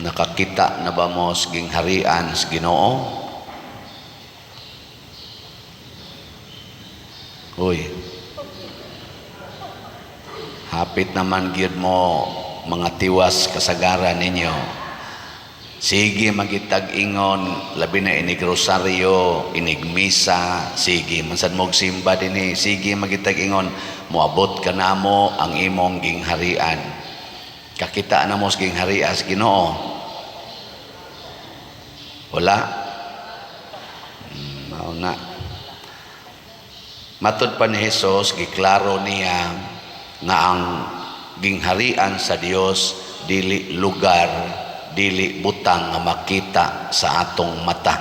Nakakita na ba mo sa gingharian sa Ginoo? Uy. Hapit naman gyud mo mga tiwas kasagaran ninyo. Sige magitag ingon, labi na inig rosaryo, inig misa, sige man sad mo'g simba dinhi, sige magitag ingon, moabot ka namo ang imong gingharian. Kakita na mo sa gingharian sa Ginoo? Wala? Mao na. Matod pa ni Jesus, giklaro niya nga ang gingharian sa Dios dili lugar, dili butang nga makita sa atong mata.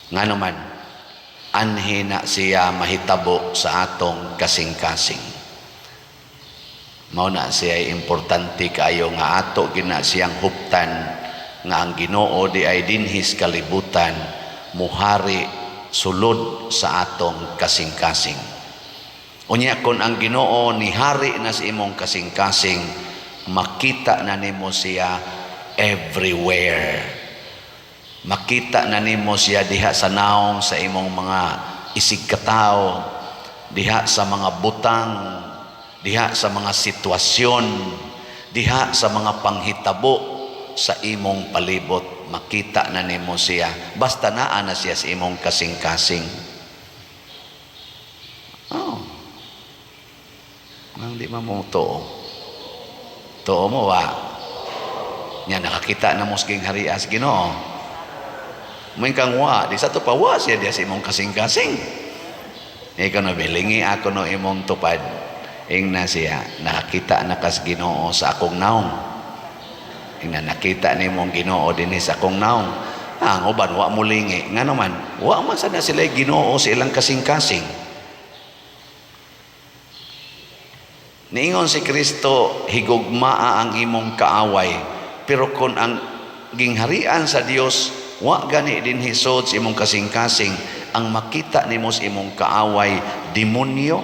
Ngano man, anhi na siya mahitabo sa atong kasing-kasing. Mao na siya importante kaayo nga ato gina siyang huptan nga ang Ginoo di ay dinhis kalibutan muhari sulod sa atong kasing-kasing. Unya kon ang Ginoo nihari na sa imong kasing-kasing, makita na nimo siya everywhere. Makita na nimo siya diha sa naong sa imong mga isig katawo, diha sa mga butang, diha sa mga sitwasyon, diha sa mga panghitabo sa imong palibot. Makita na nimo siya basta naa na siya sa imong kasing-kasing. Oh. Ang di man mo tuo. Tuo mo wa? Nya nakakita na mo sa gingharian sa Ginoo. Moingon kang wa, di sa to pa wa siya diha sa imong kasing-kasing. Ikaw na bilingi ako no imong tupad. Ingna siya, nakakita na kas Ginoo sa akong naong. Ingna nakita nimo ang Ginoo dinhi sa akong naong. Ah, ang uban wa mo lingi. Ngano man, wa man sad na sila Ginoo sa ilang kasing-kasing. Niingon si Kristo, higugmaa ang imong kaaway. Pero kung ang gingharian sa Dios wa gani dinhi sud sa imong kasing-kasing, ang makita nimo sa imong kaaway demonyo.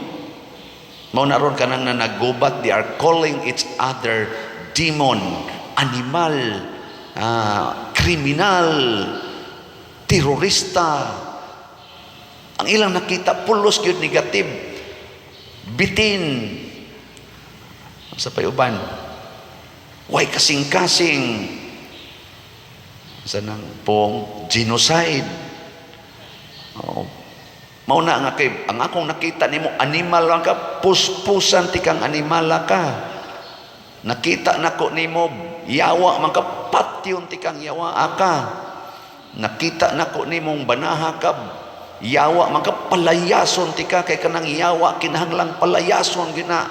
Mao na ron kanang na naggubat, they are calling each other demon, animal, kriminal, terorista. Ang ilang nakita pulos gyud negative, bitin sa payuban, way kasing-kasing sa nang pong genocide. Oh. Mao na nga kay ang akong nakita nimo animal lang ka, puspusan ti kang animala ka. Nakita nako nimo yawa man ka, patyon ti kang yawa ka. Nakita nako nimong banaha ka, yawa man ka, palayason ti ka kay kanang yawa kinahanglang palayason gina,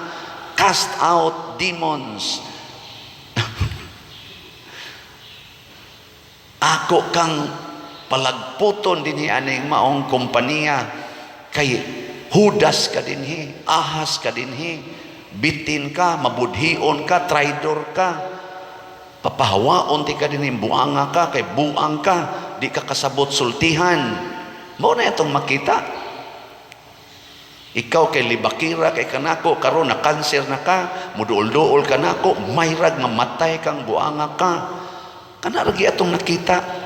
cast out demons. Ako kang palagputon dinhi aning maong kompanya kay Judas ka dinhi, ahas ka dinhi, bitin ka, mabudhion ka, traidor ka, papahawaon ti ka dinhi, buanga ka, kay buang ka, di ka kasabot sultihan. Mao na itong makita. Ikaw kay libakira kay kanako, karon na kanser na ka, muduol-duol ka nako, mayrag mamatay kang buanga ka. Kana ra gyud atong nakita.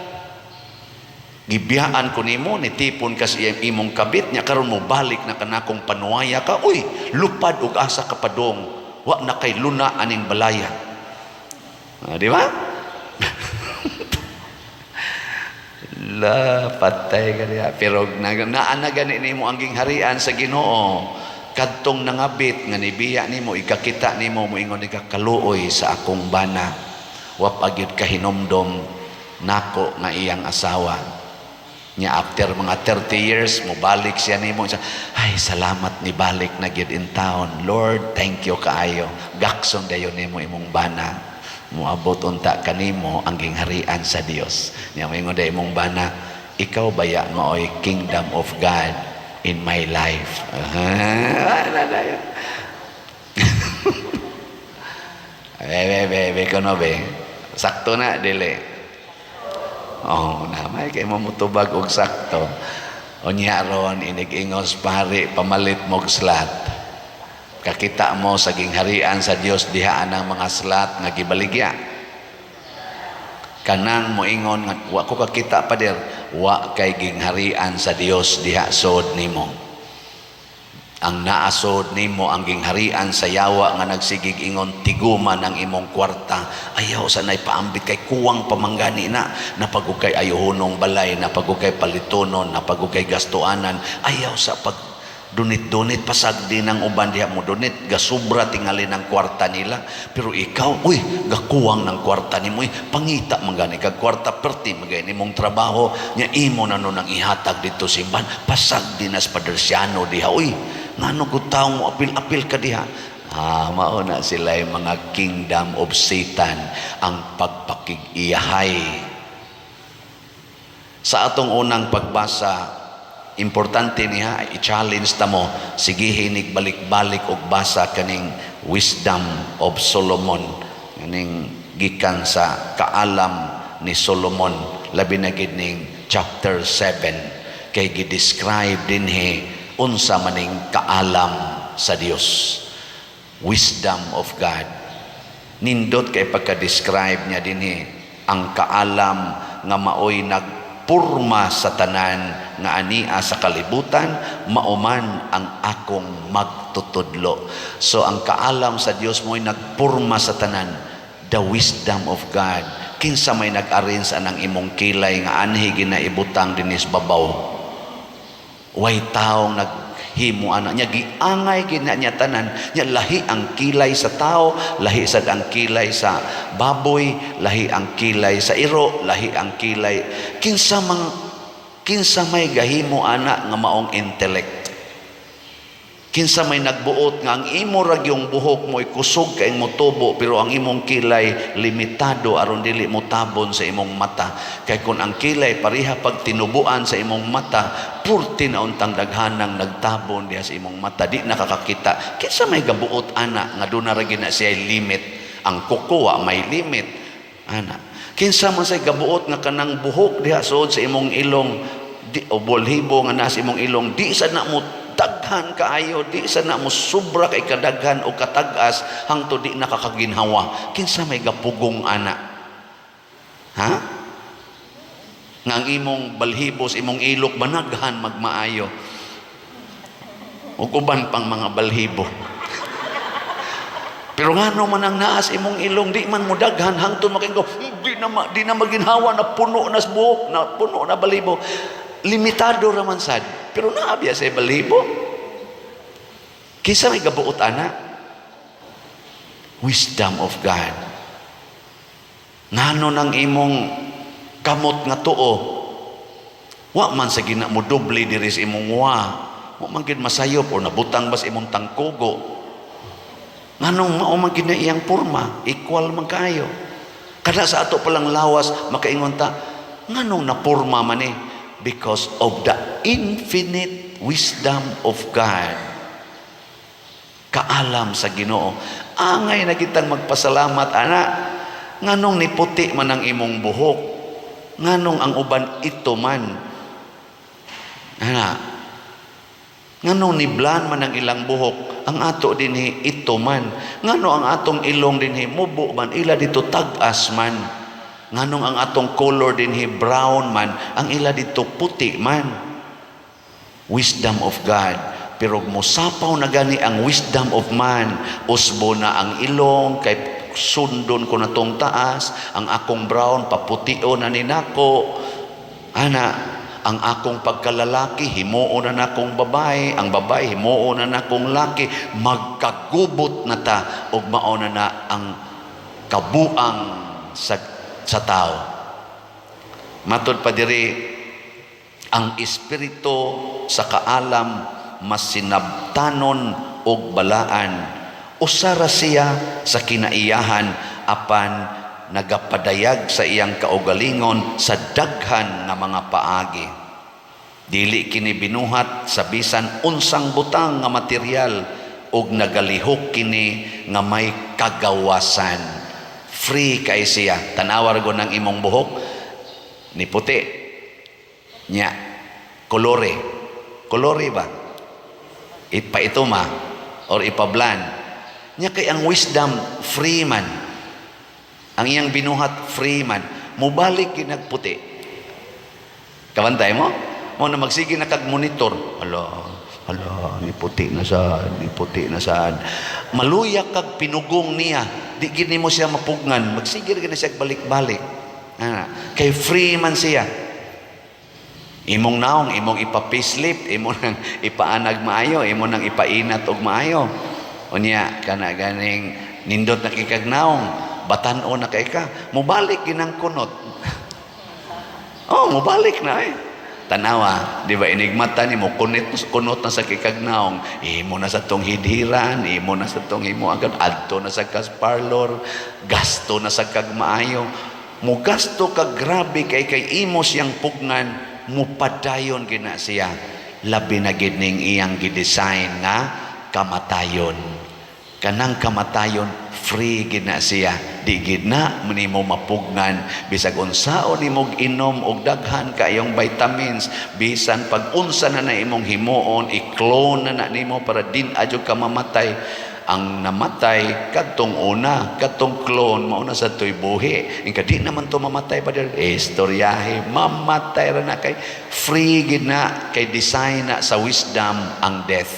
Gibiyaan ko nimo, nitipon ka sa imong kabit nya karon mo balik na kanakong panuwaya ka. Uy, lupad og asa ka padong, wa na kay luna aning balaya. Di ba? La, patay ka diha. Pero naa na gani nimo ang gingharian sa Ginoo. Kadtong nangabit nga nibiya nimo, ikakita nimo, moingon ka kaluoy sa akong bana. Wa pa gyud kahinomdom nako nga iyang asawa. Nya after mga 30 years mobalik siya nimo, siya, ay salamat ni balik na gyud in town. Lord, thank you kaayo. Gakson dayon nimo imong bana. Moabot unta kanimo ang gingharian sa Dios. Nya moingon day imong bana, ikaw baya maoy kingdom of God in my life. Be, be, be, be, kuno be. Sakto na dili. Oh, na may kay mo mutubag og sakto. Unya ron inig-ingos pare pamalit mog slat. Kakita mo sa gingharian sa Dios diha anang mga slat nga gibaligya. Kanang moingon nga wa ko kakita, pader, wa kay gingharian sa Dios diha sod nimo. Ang naasod nimo ang gingharian sa yawa nga nagsigig ingon tiguma ng imong kwarta. Ayaw sa nay paambit kay kuwang pamanggani na napagukay ayuhonong balay, napagukay palitonon, napagukay gastuanan. Ayaw sa pag dunit-dunit, pasag din ang uban diha mo dunit, gasubra tingali ng kwarta nila, pero ikaw, uy, gakuwang ng kwarta nimo. Uy, pangita man gani kag kwarta, perti magay nimong trabaho nya, imo na nun ang ihatag dito simbahan. Pasag din as padersyano diha. Uy, ngano gud taong mo apil-apil ka diha? Ah, mao na sila yung mga kingdom of Satan, ang pagpakig-iyahay. Sa atong unang pagbasa, importante niya, i-challenge ta mo, sige hinig balik-balik og basa kaning Wisdom of Solomon, kaning gikan sa kaalam ni Solomon, labi na gid ning chapter 7 kay gi-describe dinhi unsa maning kaalam sa Dios, wisdom of God. Nindot kay pagka-describe niya dinhi ang kaalam nga maoy nagpurma sa tanan nga ania sa kalibutan, mauman ang akong magtutudlo. So ang kaalam sa Dios mo'y nagpurma sa tanan, the wisdom of God. Kinsa may nag-arrange anang imong kilay nga anhi ginaibutang dinis babaw? Way taong naghimo ana niya. Giangay gina niya tanan niya. Lahi ang kilay sa tao, lahi sad ang kilay sa baboy, lahi ang kilay sa iro, lahi ang kilay. Kinsa may gahimo ana nga maong intellect? Kinsa may nagbuot nga ang imo ra gyung buhok mo kusog kay motubo, pero ang imong kilay limitado aron dili mo tabon sa imong mata? Kay kun ang kilay pareha pag tinubuan sa imong mata, purti na untang daghanang nagtabon diha sa imong mata, di nakakakita. Kinsa may gabuot ana nga duna ra gyud na siya limit? Ang kuko wa may limit ana. Kinsa man say gabuot nga kanang buhok diha suod sa imong ilong di, o bolhibo nga nasa imong ilong, di sa na mo daghan kaayo, di sa na mo sobra kay kadaghan o katag-as hangtod di nakakaginhawa? Kinsa may gapugong ana, ha, nga ang imong balhibo sa imong ilok managhan magmaayo ug uban pang mga balhibo? Pero ngano man ang naas imong ilong di man mo daghan hangtod makingo di na maginhawa, na puno na sa buhok, na puno na balhibo? Limitado ra man sad, pero naa biya sa balhibo. Kinsa may gabuot ana? Wisdom of God. Ngano nang imong kamot nga tuo wa man sa gina mo doble diri sa imong wa man gid masayop o nabutang bas imong tangkugo? Nganong mao man gid na iyang porma, equal man kaayo? Kada sa ato palang lawas, makaingon ta, nganong naporma man eh? Because of the infinite wisdom of God, kaalam sa Ginoo. Angay na kitang magpasalamat ana. Nganong niputi man ang imong buhok? Nganong ang uban ito man ana? Nganong niblan man ang ilang buhok, ang ato dinhi ito man? Ngano ang atong ilong dinhi mubo man, ila dito tag-as man? Nganong ang atong color dinhi brown man, ang ila dito puti man? Wisdom of God. Pero mosapaw na gani ang wisdom of man, usbo na ang ilong kay sundon ko na tong taas, ang akong brown paputio na ni nako ana, ang akong pagkalalaki himuo na nakong babae, ang babae himuo na nakong laki, magkagubot na ta ug mao na na ang kabuang sa tao. Matod pa diri, ang espiritu sa kaalam masinabtanon og balaan. Usa ra siya sa kinaiyahan, apan nagapadayag sa iyang kaugalingon sa daghan nga mga paagi. Dili kini binuhat sa bisan unsang butang nga material ug nagalihok kini nga may kagawasan. Free kay siya. Tanawar go ng imong buhok ni puti nya kolore, kolore ba, ipaituma or ipablan nya, kay ang wisdom free man, ang iyang binuhat free man. Mubalik ginagputi. Kabantay mo? Mo na magsige na kag monitor. Hala, hala, ni puti na sad, ni puti na sad. Maluya kag pinugong niya. Di gid nimo siya mapugngan. Magsige ra gid na siya balik-balik. Ah, kay free man siya. Imong naong, imong ipa-facelift, imo nang ipaanag maayo, imo nang ipainat og maayo. Unya kana ganing nindot na kikag naong, batan-o na kay ka, mubalik ginang kunot. Oh, mubalik na eh. Tanawa, di ba inigmata ni mo kunit kunot na sa kikag naong, imo na sa tong hidhiran, imo na sa tong himo agad adto na sa kas parlor, gasto na sa kag maayo. Mo gasto ka grabe kay kay imo siyang pugnan, mupadayon gina siya. Labi na gid ning iyang gidesign nga kamatayon. Kanang kamatayon, free gid na siya. Di gid na nimo mapugnan bisag unsaon nimo inom og daghan kayong vitamins, bisan pag unsa na na imong himuon, i-clone na na nimo para din adyo ka mamatay. Ang namatay kadtong una, kadtong clone, mao na sa toy buhi. Inka di naman to mamatay pa dir eh, istoryahe, mamatay ra na kay free gid na, kay design na sa wisdom ang death.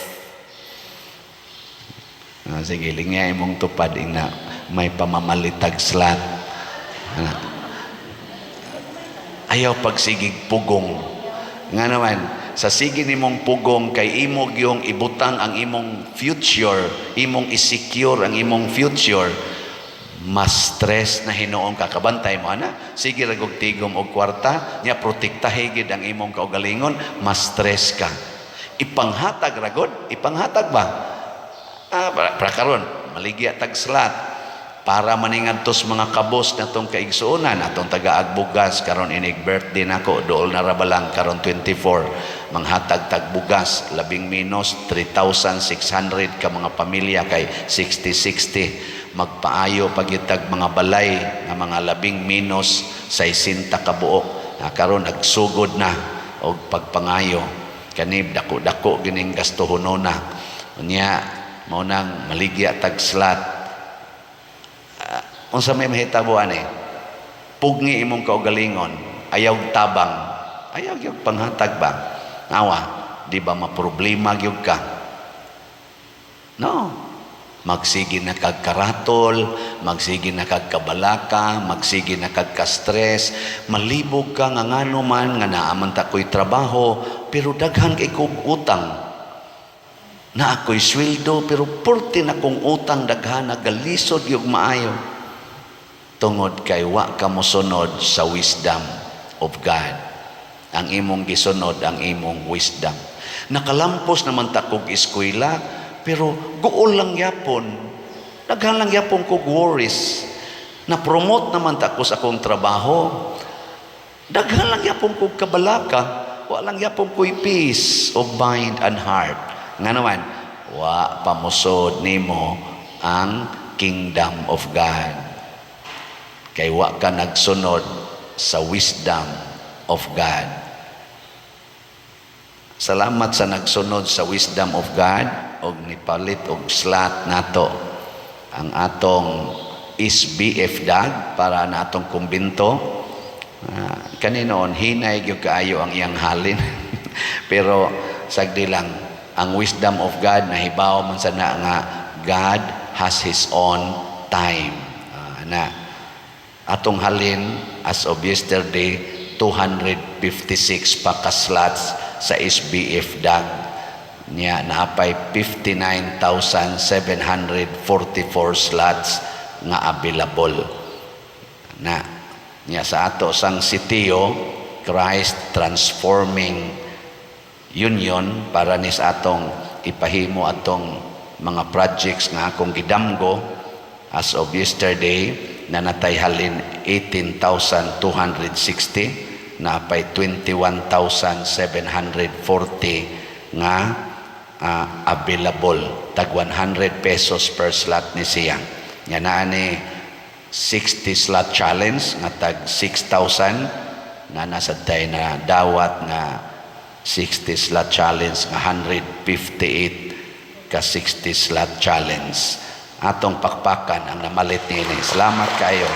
Ah, sige, lingya imong tupad ina may pamamalitag slot. Ah. Ayaw pagsigig pugong. Nga naman, sa sige nimong pugong kay imo gyung ibutang ang imong future, imong i-secure ang imong future, mas stress na hinuon ka. Kabantay mo ana, sige ra og tigom og kwarta, nya protektahi gid ang imong kaugalingon, mas stress ka. Ipanghatag ra gud, ipanghatag ba? Ah, para karon maligya tag slot para maningadtos mga kabos na tong kaigsuonan atong tagaag bugas karon. Inig birthday nako, dool na ra balang karon 24, manghatag tag bugas, labing menos 3,600 ka mga pamilya kay 60-60. Magpaayo pagitag mga balay nga mga labing menos 60 ka buok. Ah, karon nagsugod na og pagpangayo kanib dako-dako gining gastuhonona. Unya mao nang maligya tag slot. Unsa may mahitabo ani, pugni imong kaugalingon, ayaw tabang, ayaw gyud panghatag ba. Awa, di ba maproblema gyud ka? No, magsige na kag karatol, magsige na kag kabalaka, magsige na kag ka-stress, malibog ka nga ngano man nga naa man ta ko'y trabaho pero daghan kay kog utang, na ako'y sweldo pero purti na kong utang daghan, nagalisod yung maayo tungod kay wa ka mosunod sa wisdom of God. Ang imong gisunod ang imong wisdom. Nakalampos naman ta kog eskwela pero guol lang yapon. Daghan lang yapon kog worries. Na-promote naman ta ko sa akong trabaho. Daghan lang yapon kog kabalaka. Wa lang yapon ko'y peace of mind and heart. Nga naman, wa pamusod nimo ang kingdom of God. Kay wa ka nagsunod sa wisdom of God. Salamat sa nagsunod sa wisdom of God og nipalit og slot nato ang atong SBF DAG para na atong kumbinto. Ah, kaninoon hinay gyud kaayo ang iyang halin. Pero sagdi lang ang wisdom of God, nahibaw man sa na nga God has His own time. Ah, na atong halin as of yesterday, 256 pa ka slots sa SBF DAG niya, naapay 59,744 slots nga available na niya sa ato sang sitio Christ Transforming Union para ni sa atong ipahimo atong mga projects nga akong gidamgo. As of yesterday, nanatay halin 18,260, naapay 21,740 nga available. Tag 100 pesos per slot ni siya. Nga naa ni 60 slot challenge nga tag 6,000 na nasa tay na dawat nga 60 slot challenge nga 158 ka 60 slot challenge. Atong pakpakan ang namalit niini. Salamat kayo.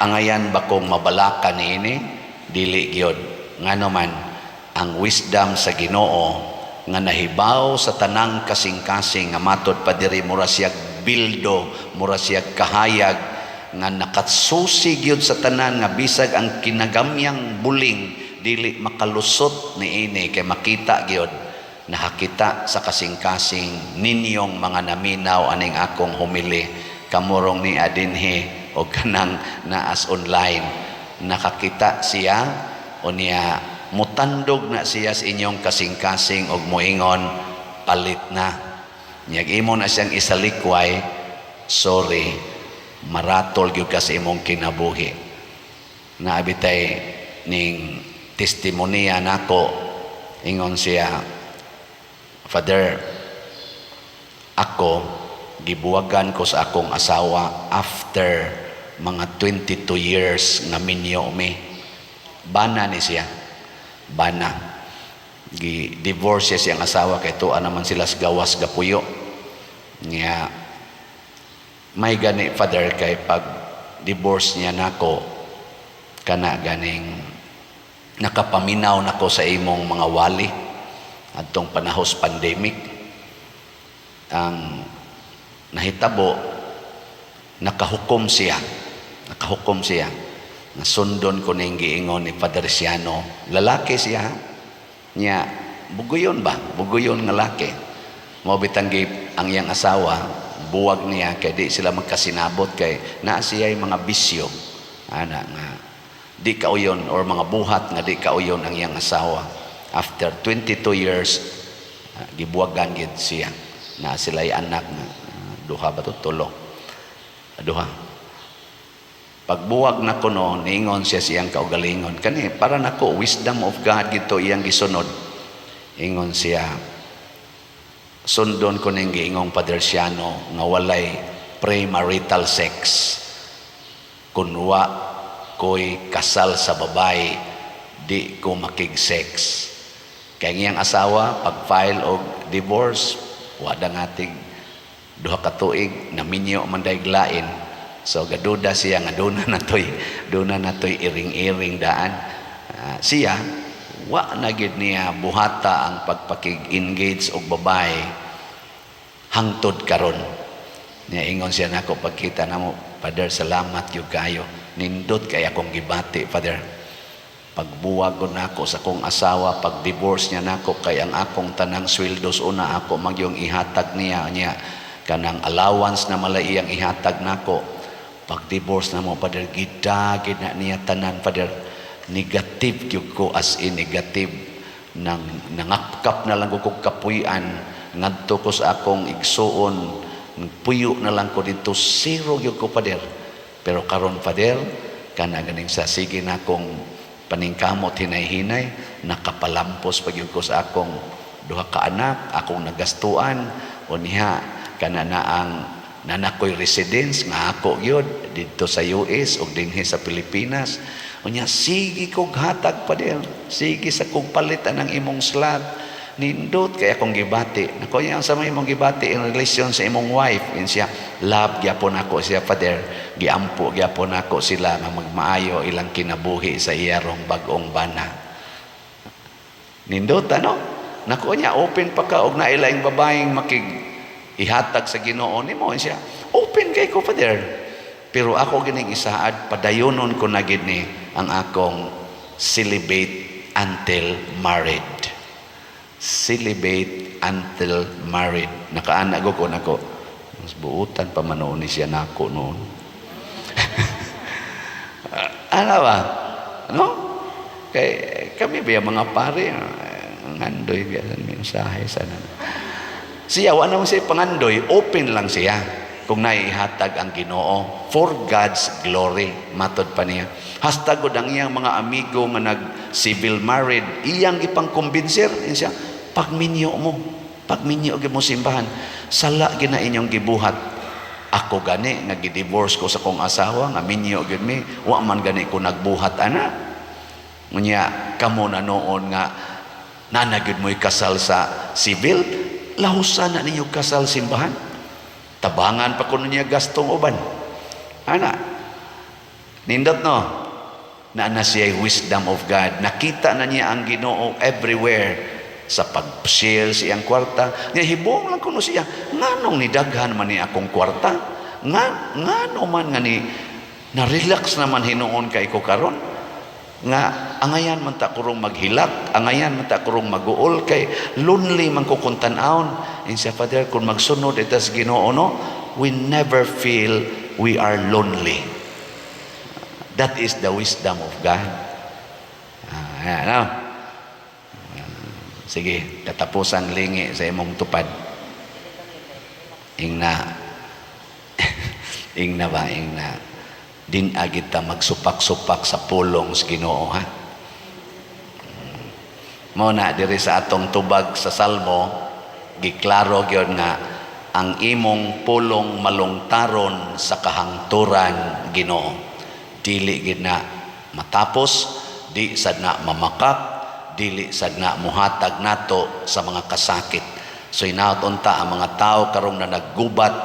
Angayan ba kong mabalaka niini? Dili gyud. Ngano man, ang wisdom sa Ginoo nga nahibaw sa tanang kasing-kasing, nga matod pa diri mura siyag bildo, mura siyag kahayag nga nakatsusi gyud sa tanan, nga bisag ang kinagamyang buling dili makalusot niini kay makita gyud, nakakita sa kasing-kasing ninyong mga naminaw aning akong homily, kamurong ni adinhi o kanang naas online. Nakakita siya o niya, mutandog na siya sa inyong kasing-kasing og moingon, "Palit na." Nyag imo na siyang isalikway, sorry, maratol gyud ka sa imong kinabuhi. Naabitay ning testimonya nako, ingon siya, "Father, ako gibuwagan ko sa akong asawa after mga 22 years nga minyo mi." Bana ni siya, bana. Gi divorce siya siyang asawa kay tuwa naman sila sa gawas gapuyo niya. "May gani, Father, kay pag divorce niya nako, kana ganing nakapaminaw nako sa imong mga wali adtong panahos pandemic. Ang nahitabo, nakahukom siya, nakahukom siya. Nasundon ko ning giingon ni Father Siano." Lalaki siya niya, buguyon ba, buguyon nga laki. Mao bitang gi ang iyang asawa buwag niya kay di sila magkasinabot, kay naa siya mga bisyo ana nga di kauyon or mga buhat nga di kauyon ang iyang asawa. After 22 years, gibuwagan gid siya. Na sila anak nga duha ba to, tulo, duha. Pagbuwag na kuno, niingon siya siyang kaugalingon, kani para nako wisdom of God gito iyang gisunod. Ingon siya, "Sundon ko ning giingong Padre Siano nga walay premarital sex. Kun wa ko'y kasal sa babae, di ko makig-sex." Kay ang iyang asawa, pag-file og divorce, wala ngatig 2 ka tuig, naminyo man dayg lain. So gaduda siya nga duna natoy iring-iring daan. Ah, siya wa na gid niya buhata ang pagpakig-engage og babae hangtod karon. Niya ingon siya nako pagkita namo, "Father, salamat gyud kayo. Nindot kay akong gibati, Father. Pagbuwag ko nako sa akong asawa, pag divorce niya nako, kay ang akong tanang sweldo sa una ako magyong ihatag niya niya kanang allowance na malay iyang ihatag nako. Pag divorce na mo, Father, gidagid na niya tanan, Father. Negative gyud ko, as in negative. Nang nangapkap na lang ko kog kapuy-an ngadto ko sa akong igsuon, puyo na lang ko dito, zero gyud ko, Father. Pero karon, Father, kana ganing sa sige na akong paningkamot hinay-hinay, nakapalampos pa gyud ko sa akong duha ka anak, akong nagastuan o niya kana na ang nanakoy residence nga ako gyud didto sa US ug dinhi sa Pilipinas. Unya sige kog hatag, Father, sige sa kog palit ang imong slot. Nindot kay akong gibati nako." Yang sa may imong gibati in relation sa imong wife? In siya, "Love gyapon ako siya, Father. Giampo gyapon ako sila nga magmaayo ilang kinabuhi sa iyarong bag-ong bana." Nindot ano nako niya. "Open pa ka og nailaing babaeng makig ihatag sa Ginoo nimo?" Siya, "Open kay ko, Father. Pero ako gining isaad, padayonon ko na gid ni ang akong celibate until married." Celibate until married. Nakaana ko nako. Mas buutan pa man noon ni siya nako noon. Ano ba? No? Kay kami ba yung mga pare, ngandoy biya mensahe sana. Siya, wala naman siya pangandoy, open lang siya kung naihatag ang Ginoo for God's glory, matod pa niya. Hasta gud ang iyang mga amigo nga nag civil married, iyang ipangkumbinser siya, "Pagminyo mo, pagminyo gyud mo simbahan, sala gina inyong gibuhat. Ako gani nga gi-divorce ko sa kong asawa nga minyo gyud mi, wa man gani ko nagbuhat ana. Unya kamo na noon nga nana gyud mo'y kasal sa civil, lahusan na ninyo kasal simbahan. Tabangan pa kuno niya gastong uban." Ana. Nindot, no? Naa na siya wisdom of God. Nakita na niya ang Ginoo everywhere sa pag-share sa iyang kwarta. Nga hibong lang kuno siya. Nganong nidaghan man ni akong kwarta? Nga ngano man nga ni na-relax naman hinuon kay ko karon? Nga angayan man ta kurong maghilak, angayan man ta kurong maguol kay lonely man ko kung tan-awon. And siya, "Father, kung magsunod ita sa Ginoo, no, we never feel we are lonely." That is the wisdom of God. Ah, ano? Sige, katapusang lingi sa imong tupad. Ingna. Ingna ba? Ingna. Din-a gid ta magsupak-supak sa pulong sa Ginoo, ha? Mao na diri sa atong tubag sa Salmo, giklaro gyud nga ang imong pulong malungtaron sa kahangturan, Ginoo. Dili gid na matapos, di sad na mamakak, dili sad na muhatag nato sa mga kasakit. So hinaot unta ang mga tao karong na naggubat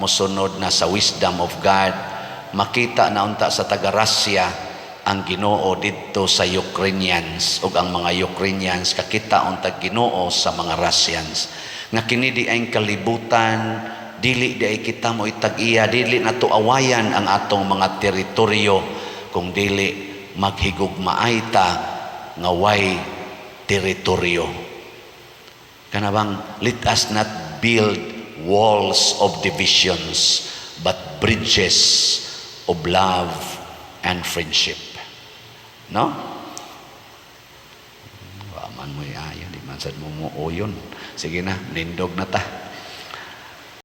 mosunod na sa wisdom of God. Makita na unta sa taga Russia ang Ginoo didto sa Ukrainians ug ang mga Ukrainians kakita unta Ginoo sa mga Russians, nga kini di ay kalibutan, dili di ay kita mo itag-iya, dili nato awayan ang atong mga teritoryo, kung dili maghigugmaay ta nga way teritoryo. Kana bang let us not build walls of divisions but bridges of love and friendship, no? Wa man mo ayo, di man sad mo muuyon. Sige na, nindog na ta.